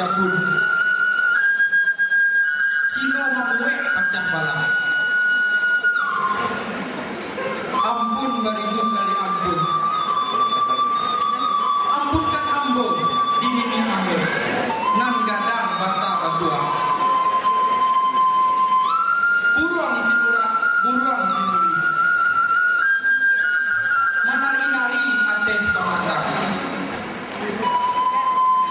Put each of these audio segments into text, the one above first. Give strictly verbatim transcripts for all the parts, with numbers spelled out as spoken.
Ampun. Cino mamuek pacah balah. Ampun baribu kali ampun. Ampunkan ambo di niniak ambo nan gadang basa batuah. Buruang sinurak, buruang sinuri, manari-nari ateh pamatang.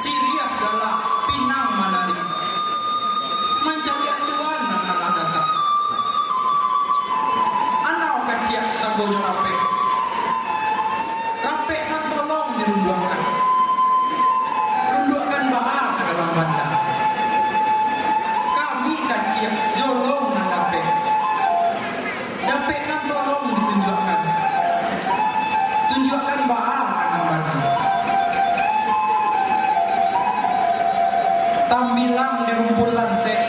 Siriah galak pinang manari, mancaliak tuan nan alah datang. Anau kaciak sagonyo rapek, rapek nan tolong dirunduakkan. Runduakkan baa ka dalam banda. Kami kaciak jolong nan dapek. Dapek nan tolong ditunjuakkan. Tunjuakkan baa ka nan bana. Tambilang di rumpun lansek,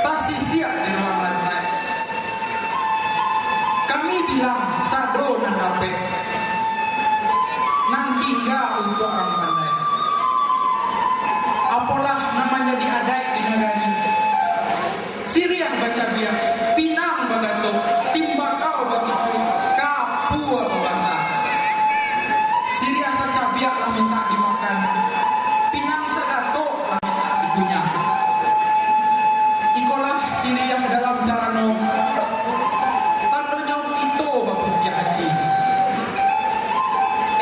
tasisiak di ruang lantai. Kami bilang sado nan dapek, nan tingga untuak urang pandai. Apolah nan manjadi adaik di nagari. Siriah bacabiak, pinang bagatok, timbakau bacucuik, kapua babasa. Siriah sacabiak lah mintak dimakan, pinang sagatok lah mintak dikunyah. Ikolah siriah dalam carano, tandonyo kito baputiah ati.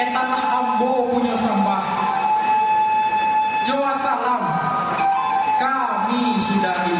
Etanlah ambo punyo sambah, jo wassalam kami sudahi.